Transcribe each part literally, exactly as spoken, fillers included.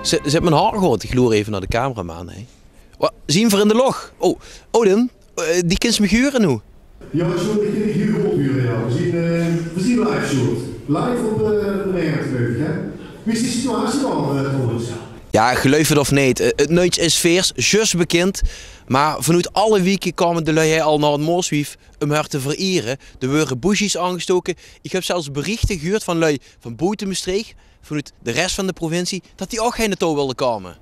Ze, ze höbbe mien haor gehuurd. Ich loer effe nao de cameraman, hè. Wa, zien v'r in de lóch? Oh, Odin, eh, dich kins mich hure noe? Jao, Sjoerd, ich kin dich hiel good hure, jao. V'r zien, eh, v'r zien live, Sjoerd. Live op, eh, de Merret, geluif ich, hè? Wie is die situatie dao, eh, trouwens? Jao, geluif 't of neet, eh, 't nuits is veers zjus bekind. Mer vanoet alle wieke kómme de lui hei al nao 't Mooswief um häör te veriere. D'r waere boezjes aangestoke. Ich höb zelfs beriechte gehuurd van lui van boete Mestreech, vanoet de res van de provincie, dat die ouch hei naotoe wille kómme.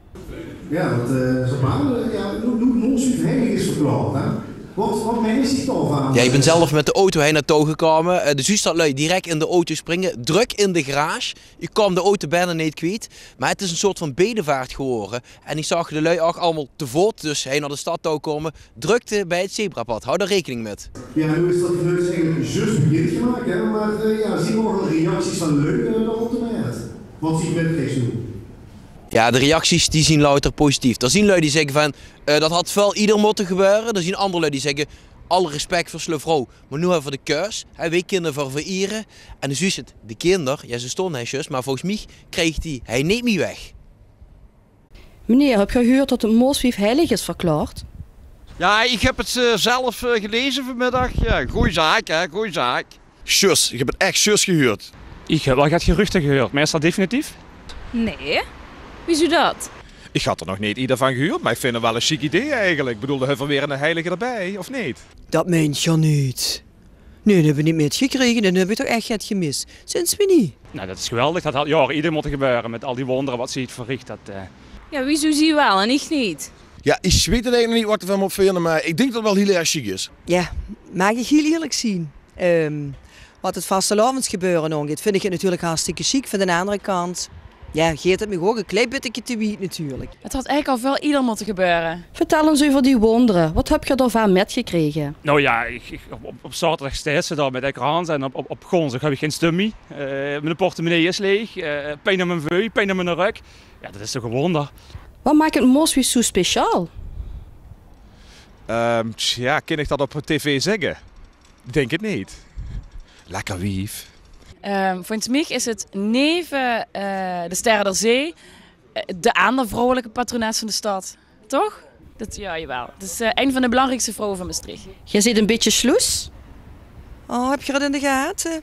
Jao, dat, eh, is opmerkelijk. Jao, noe, noe 't Mooswief heilig is verklaord, hè? Wat, wat meint geer dao van? Jao, ich bön zelf mit de auto hei naotoe gekómme. Eh, de zuus dat lui direk in de auto springe, drök in de garage. Ich kóm de auto bekans neet kwiet. Mer 't is ein soort van bedevaart gewore. En ich zaog de lui ouch allemaol te voot, dus hei nao de stad touw kómme. Drökte bie 't zebrapad, hou dao raekening mit. Jao, noe is dat geluid eigelik zjus bekindgemaak, hè, mer, eh, jao, zien d'r al reacties van lui, eh, op de Merret? Wat zien mit geis noe? Jao, de reacties die zien louter positief. D'r zien lui die zègke van, eh, dat had väöl ieëder mótte gebeure. D'r zien anger lui die zègke, alle respect veur Slevrouw, mer noe höbbe v'r de keus. Hè, weej kinne veur veriere. En de zuus 't, de kinder, jao, ze stónge hei zjus, mer volges mich krieg ich die hei neet mie weg. Meneer, höb geer gehuurd dat 't Mooswief heilig is verklaord? Jao, ich höb 't, eh, zelf, eh, gelaeze vanmiddig. Jao, gooj zaak, hè, gooj zaak. Zjus, ich höb 't ech zjus gehuurd. Ich höb waal get geruchte gehuurd, mer is dat definitief? Nae. Wiezoe dat? Ich had d'r nog neet ieëder van gehuurd, mer ich vinj 't waal ein sjiek idee eigelik. Ich bedoel, dao höbbe v'r weer eine heilige d'rbie, of neet? Dat meint geer neet? Nae, dat höb ich neet mitgekrege. Dan höb ich toch ech get gemis. Sinds wienie? Nou, dat is geweldig. Dat had jaore ieëder mótte gebeure mit al die wóndere wat ze hei verricht. Dat, eh. Jao, wiezoe zie waal en ich neet? Jao, ich weit 't eigelik neet wat ich d'rvan mót vinje, mer ich dink dat 't waal hiel erg sjiek is. Jao, maag ich hiel ierlik zien? Ehm, wat 't vastelaovesgebeure aangeit, vinj ich 't natuurlik hartstikke sjiek. Van de anger kant, jao, geet 't mich ouch e klein bitteke te wied natuurlik. 't Had eigelik al väöl ieëder mótte gebeure. Vertèl ins euver die wóndere. Wat höb geer d'rvan mitgekrege? Nou jao, ich, ich, op, op, op zaoterdig staon ze dao mit ecrans en op, op, op goonsdig höb ich gein stum mie. Eh, mien portemonnee is laeg, eh, pien aan mien veuj, pien aan mien rök. Jao, dat is toch e wónder. Wat maak 't Mooswief zoe speciaal? Ehm, tja, kin ich dat op tv zègke? Dink 't neet. Lekker wief. Ehm, volges mich is 't neve, eh, de Sterre der Zee, eh, de anger vrouwelijke patrones van de stad. Toch? Dat, jao, jawaal. Dat is, eh, ein van de belangriekste vrouwe van Mestreech. Geer zeet e bietje sjloes. Oh, höb geer 't in de gate?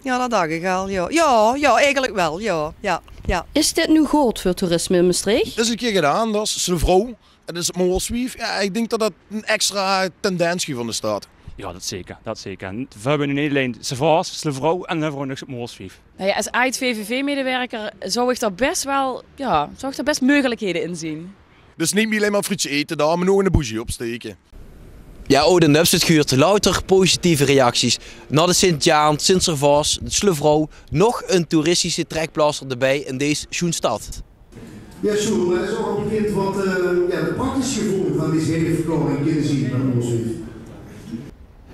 Jao, dat dach ich al, jao. Jao, jao, eigelik waal, jao. Jao, jao. Is dit noe good veur toerisme in Mestreech? 't Is ein kier gedaon, dat is Slevrouw. 't Is 't Mooswief. Jao, ich dink dat dat ein extra tendens guf aan de stad. Jao, dat zeker, dat zeker. En veer höbbe noe neet allein Servaas, Slevrouw en veer höbbe ouch nog 't Mooswief. Nou jao, es aajd-VVV-medewerker zou ich dao bes waal, jao, zou ich dao bes meugelikhede in zien. Dus neet mie allein mer frietsje ete dao, mer ouch 'n boezje opsteke. Jao, Odin, höbs se 't gehuurd? Louter positieve reacties. Nao de Sint-Jaan, Sint-Servaos, de Slevrouw, nog 'n toeristische trekplaatser d'rbie in dees sjoen stad. Jao, Sjoerd, mer is ouch al bekind wat, eh, jao, de praktische gevolge van dees heilige verklaoring kinne zien van 't Mooswief?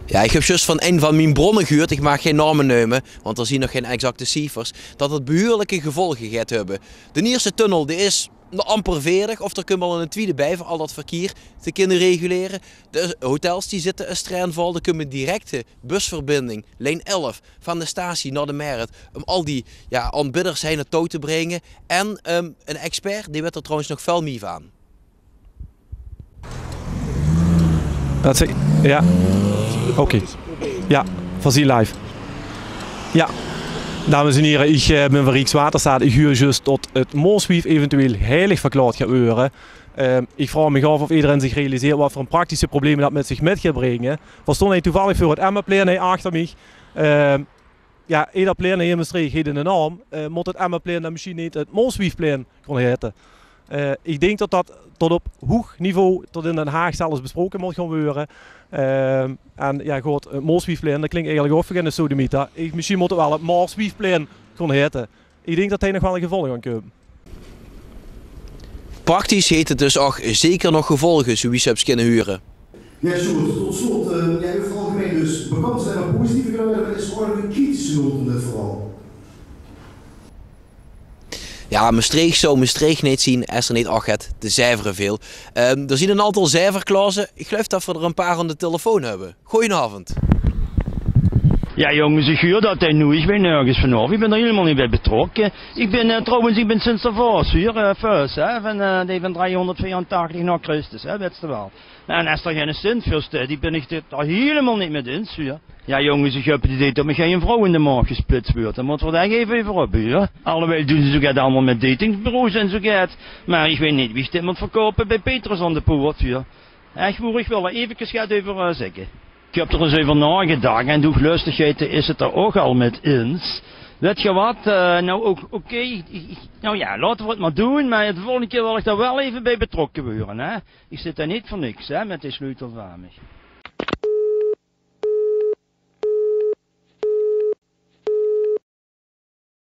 Jao, ich höb zjus van ein van mien brónne gehuurd, ich maag gein naome neume, want d'r zien nog gein exacte ciefers, dat 't behuurlike gevolge geit höbbe. D'n ierste tunnel, dae is amper veerdig, of d'r kump al 'ne twiede bie veur al dat verkier te kinne regulere. De hotels die zitte e strèn vol, d'r kump 'n directe busverbinding, lien elf, van de statie nao de Merret, um al die, jao, aanbidders hei naotoe te bringe. En, ehm, 'n expert, dae weit d'r trouwens nog väöl mie van. Dat ze, jao. Oké. Jao, veer zien live. Jao. Dames en hiere, ich, eh, bön van Rijkswaterstaat. Ich huur zjus tot 't Mooswief eventueel heilig verklaord geit weure. Ehm, ich vraog mich aaf of ederein zich realiseert wat veur praktische probleme dat mit zich mit geit bringe. Veer stónge hei toevallig veur 't Emmaplein hei achter mich. Ehm, jao, eder plein hei in Mestreech heet 'ne naom. Eh, mót 't Emmaplein dan mesjien neet 't Mooswiefplein gaon heite? Eh, ich dink dat dat tot op hoeg niveau, tot in Den Haag zelfs besproke mót gaon weure. Ehm, en jao, good, 't Mooswiefplein, dat klink eigelik ouch veur geine sodemieter. Ich, mesjien mót 't waal 't Maaswiefplein gaon heite. Ich dink dat hei nog waal gevolge aan kump. Praktisch heet 't dus ouch zeker nog gevolge, zoe wie se höbs kinne hure. Jao, Sjoerd, tot slot, eh, jao, euver 't algemein dus bekans allein mer positieve geluide, mer is d'r ouch 'n kritische noot in dit verhaol? Jao, Mestreech zou Mestreech neet zien es t'r neet ouch get te zaevere veel. Ehm, d'r zien 'n aantal zaeverklaoze. Ich geluif dat veer d'r 'n paar aan de telefoon höbbe. Goojenaovend. Jao, jónges, ich huur dat, hè, noe. Ich weit nörges vanaaf. Ich bin d'r hielemaol neet bie betrokke. Ich bin, eh, trouwens, ich bin Sintervaos, huur, eh, Vaos, hè, van, eh, dae van driehonderdveerentachtig nao Christus, hè, wèts te waal. En es d'r geine Sint veur steit, die bin ich d'r hielemaol neet mit ins, huur. Jao, jónges, ich höb 't idee dat mich gein vrouw in de maag gesplits weurt. Dao mótte v'r 't ech eve euver höbbe, huur. Allewijl doon ze zoe get allemaol mit datingbureaus en zoe get. Mer ich weit neet wie ich dit mót verkoupe bie Petrus aan de poort, huur. Ech woer, ich wil d'r evekes get euver, eh, zègke. Ich höb d'r ins euver naogedach en de hoeglöstigheid is 't d'r ouch al mit ins. Wèt geer waat, eh, noe ouch, oké, ich, ich, ich, noe jao, laote v'r 't mer doon, mer de volgende kier wil ich d'r waal eve bie betrokke weure, hè. Ich zit d'r neet veur niks, hè, mit die sleutel van mich.